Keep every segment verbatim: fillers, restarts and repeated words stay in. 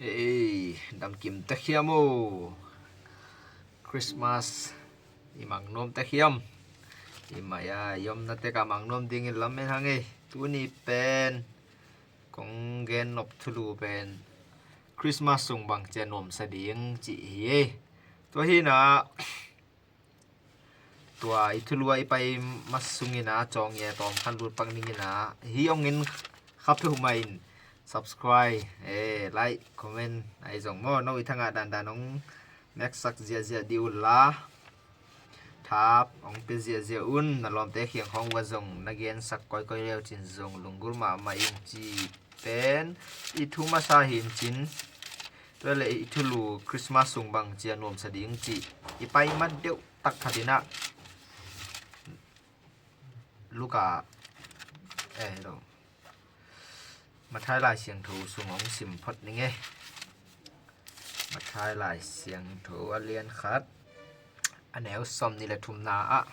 Ei, damkim ta khiam o. Christmas i mang nuam ta khiam. I mai a i omna tek a mang nuam dingin lamen hang ei. Tuni pen kong gen nop thulu pen Christmas sung bang ci a nuamsa ding cih hi ei. Tua hi na, tua i thulu a i pai ma sungin a, cawng i a tawm khan lut pak ningin a, hi ong in kha peuhmah in subscribe, eh, like, comment ahi zong maw, no i thangah dandan ong meksak ziahziah dih un la, thap ong pia ziahziah un. Na lawmte khiang khawng uh a zong na gensak kawikawi leucin zong lunggulh mahmah in ci pen i thu masa hi in cin. Tua le i thulu Christmas sung bang ci a nuamsa ding cih i pai mat deuh tak khat in a, Luka, eh, lo, Matthai Lai Siangtho sung ong sim phot ning e. Matthai Lai Siangtho a lian khat, a neu sawmnih le thumna ah,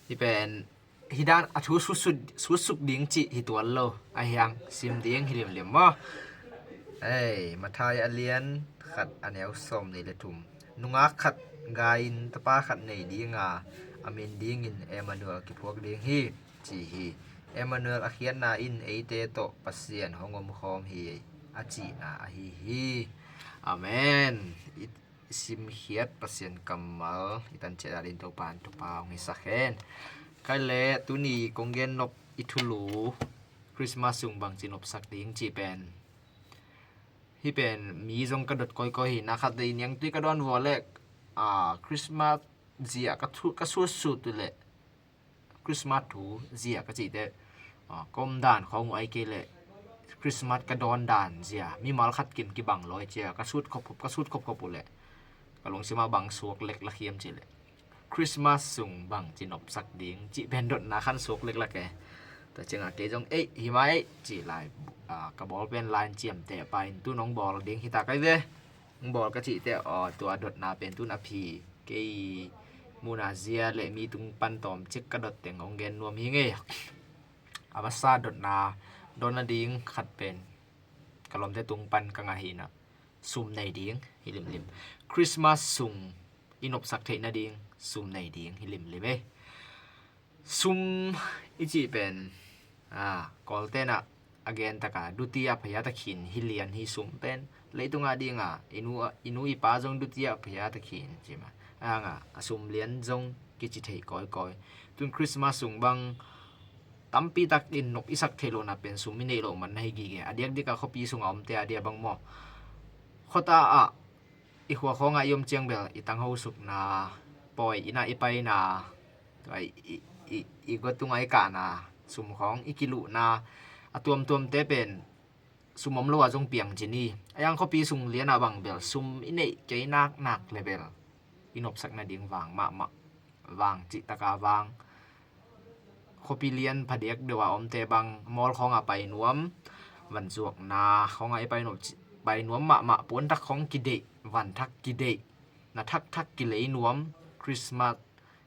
hi pen hi dan a thu sutsuk, sutsuk ding cih hi tuan lo, a hiang sim ding hi limlim maw. Ei, Matthai a lian khat, a neu sawmnih le thum. Nungak khat gai-in tapa khat nei dinga, a min dingin Emmanuel kiphuak ding hi, ci hi. Emmanuel a khiatna in eite tawh Pasian hong omkhawm hi a cihna ahi hi. Amen. I simkhiat Pasian kammal i tan ciat a ding Topa in thupha hong hisak hen. Kai le tuni kong gen nop i thulu Christmas sung bang ci nopsak ding cih pen, hi pen mi zong ka dot kawikawi hi na, khat dei niangtui ka dawn vua le, a, Christmas zia ka thu, ka sutsut uh le Christmas thu zia ka cihte, a, ka omdan khawng uh ai kei le Christmas ka dawndan zia mimal khat kim kibang lawi cia ka sut khop khop, ka sut khop khop uh le ka lungsim ah bang suak lek la khiam cih le Christmas sung bang ci nopsak ding cih pen dotna khan suak lek lak e. Tua ciangah kei zong ei hi mai ei cih lai, a, ka bawl pen line ciamteh pa in tu nong bawl ding hi ta kai ve. Nong bawl ka cihte, a, tua dotna pen tun a phi kei muna zia le mi tung pan tawm cik ka dot teng hong gen nuam hi ngei. A masa dotna dawn nading khat pen ka lawmte tung pan ka ngah hi na, sum nei ding hi limlim. Christmas sung i nopsak theih nading sum nei ding hi limlim e. Sum i cih pen, a, Kawlte'n a gen taka dutiya phaya takhin hi lian hi sum pen. Leitung a dinga i nu, i nu i pa zong dutiya phaya takhin ci ma. A hanga a sum lian zong kici thei kawikawi. Tun Christmas sung bang tampi takin nop i sak thei lohna pen sum i neih loh man na hi gige. A diakdika khuapi sunga omte a dia bang maw, khuata ah i khua khawngah i om ciang bel i tangho sukna, pawi inn ah i paina, tua i, i, i, i gua tungah i kahna sum khawng, i kiluhna, a tuamtuamte pen sum om lo ah zong piang cin hi. A yang khuapi sung lianah bang bel sum i neih kei naknak le bel i nopsak nading vang mahmah, vang cihtaka vang. Khuapi lian phadiak deuh a omte bang mawl khawngah pai nuam, vanzuakna khawngah i pai nuam, pai nuam mahmah, puanthak khawng kideih, vanthak kideih, na thakthak kilei nuam, Christmas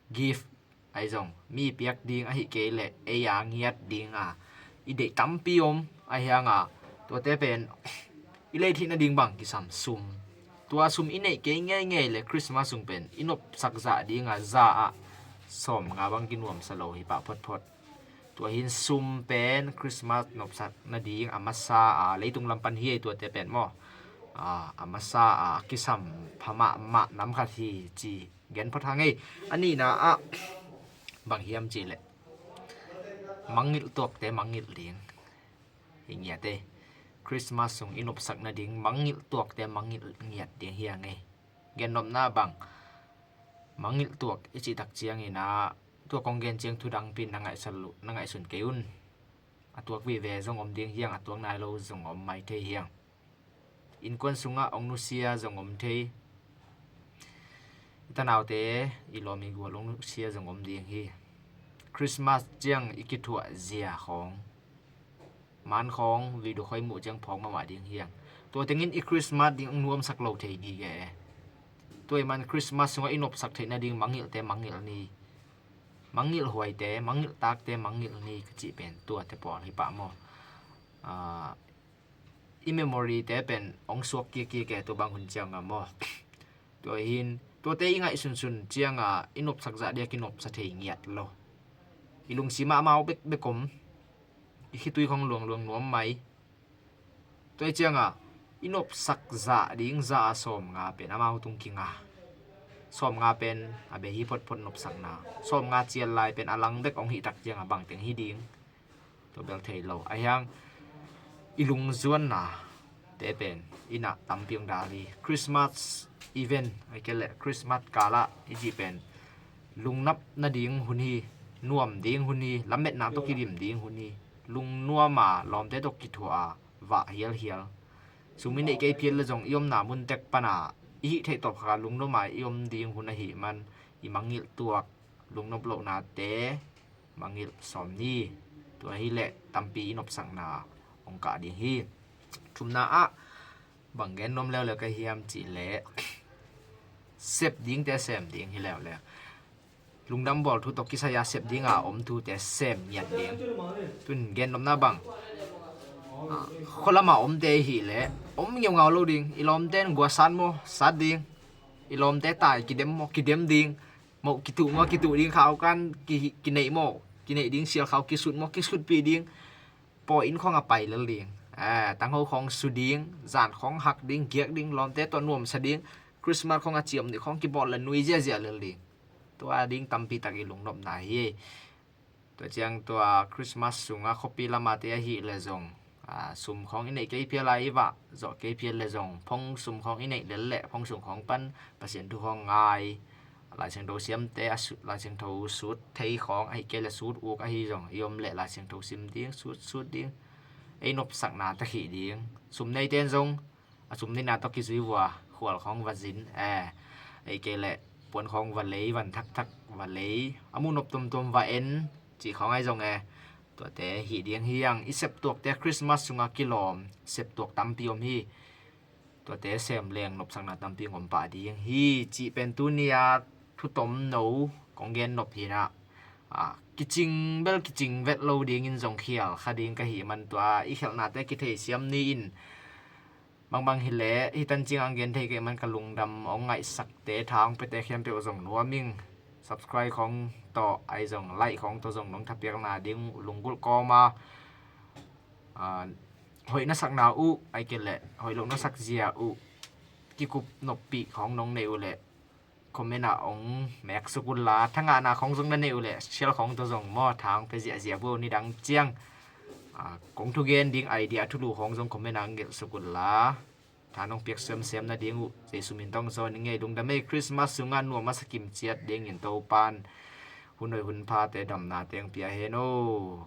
gift ahi zong mi piak ding ahi kei leh ei a ngiat dinga i deih tampi om. A hianga tuate pen i lei theih nading bang kisam sum. Tua sum i neih kei ngeingei le Christmas sung pen i nopsak zah dinga za ah sawm nga bang kinuamsa lo hi pah photphot. Tua hin sum pen Christmas nopsak nading a masa a leitung lam pan hi ei tuate pen maw. A, a masa a kisam pha mahmah nam khat hi ci gen phot hang ei. A nihna ah bang hiam cih leh mangngilh tuakte mangngilh ding hi ngiat ei. Christmas sung i nopsak nading mangngilh tuakte mangngilh ngiat ding hi hang ei. Gennopna bang mangngilh tuak i cih tak ciangin ah tua kong gen ciang thu dangpi in na ngaihsun kei un. A tuak vive zong om ding hiang, a tuak nai lo zong om mai thei hiang. Innkuan sungah ong nusia zong om thei. I tanaute, i lawm i gual ong nusia zong om ding hi. Christmas ciang i kithuah zia khawng, man khawng video khawng i muh ciang phawk mahmah ding hiang. Tua tengin i Christmas ding ong nuamsak lo thei gige e. Tua i man Christmas sungah i nopsak theih nading mangngilhte mangngilh ni, mangngilh huaite, mangngilh takte mangngilh ni ka cih pen tuate pawl hi pah maw. A, i memory te pen hong suak kikkik e, tua bang hun ciang a maw. Tua hin tuate i ngaihsunsun ciang a i nopsak zah ding a kinopsa thei ngiat lo. I lungsim ah amau bekbek om, i khitui khong luangluang nuam mai. Tua hi ciang a i nopsak zah ding zah a sawmnga pen amau tung kinga. Sawmnga pen a bei hi photphot nopsakna. Sawmnga cial lai pen a lang bek hong hih tak ciang a bangteng hi ding, tua bel thei lo. A hiang i lungzuanna te pen inn ah tampi hong dal hi. Christmas event, a hi kei leh Christmas kal ah i cih pen lungnop nading hun hi, nuam ding hun hi, lametna tawh kidim ding hun hi. Lungnuam a lawmte tawh kithuah a vah hialhial. Sum i neih kei phial le zong i omna mun tek pan a i hih theih tawp kha lungnuam a i om ding hun ahih man i mangngilh tuak lungnop lohnate mangngilh sawm ni. Tua hi leh tampi i nopsakna hong kah ding hi. Thumna ah bang gen nuam leuleu ka hiam cih leh sep dingte sem ding hi leuleu. Lungdam bawl thu tawh kisai a sep ding a om thute sem ngiat ding. Tun gen nopna bang, ah, khualam a omte hi leh om ngeungau lo ding. I lawmte in gua sat maw, sat ding. I lawmte tai kidem maw, kidem ding. Moh kituh maw, kituh ding. Khau kan ki, kineih maw, kineih ding. Sial khau kisut maw, kisutpih ding. Pawi inn khong a pai lel ding. Eh, tangho khong su ding, zan khong hak ding, giak ding, lawmte tawh nuamsa ding. Christmas khong a ciam ding khong kibawl le nui ziazia lel ding. Tua ding tampi tak i lungnopna hi. Tua ciang tua Christmas sunga khuapi lama te ahih le zong, ah, sum khong i neih kei phial a i vah zawh kei phial le zong, phone sum khong i neih lel leh phone sum khong pan Pasian thu khong ngai. Lai Siangtho siamte a su-, Lai Siangtho sut thei khong ahih kei leh sut uk ahi zong i om leh Lai Siangtho sim ding, sut, sut ding. Ei nopsakna ta khih ding. Sum neite in zong a sum neihna tawh kizui vua, khual khong va zin, eh, ei kei leh puan khong va lei, van thakthak va lei, a muh nop tuamtuam va en, cih khong ahi zong e. Tuate hih ding hi hang. I septuakte Christmas sunga kilawm septuak tampi om hi. Tuate sem leng nopsakna tampi hong om pah ding hi cih pen tuni a thu tomno kong gen nop hi na. Ah, kicing bel kicing vet lo dingin zong khial kha ding ka hih man tua i khialhnate kitheisiam ni in. Bangbang hi leh hih tancing ang gen thei kei man ka lungdam hong ngaihsakte, tha hong piate khempeuh zong nuam ing. Subscribe khong tawh ahi zong like khong tawh zong nong thapiakna ding lunggulh kawm a, ah, hoih na sakna uh, ahih kei leh hoih lo na sak zia uh, kikup noppih khong nong neih uh leh comment ah hong mek suk un la, thangahna khong zong na neih uh leh share khong tawh zong maw, tha hong pia ziahziah uh. Nidang ciang, ah, kong thugen ding idea thulu khong zong comment ah hong gelh suk un la. Tha nong piak semsem nading uh Jesu min tawh hong zawn ing ei. Lungdam ei. Christmas sungah nuam a sa kimciat dingin Topan hun hoih hun phate damnate hong pia hen aw.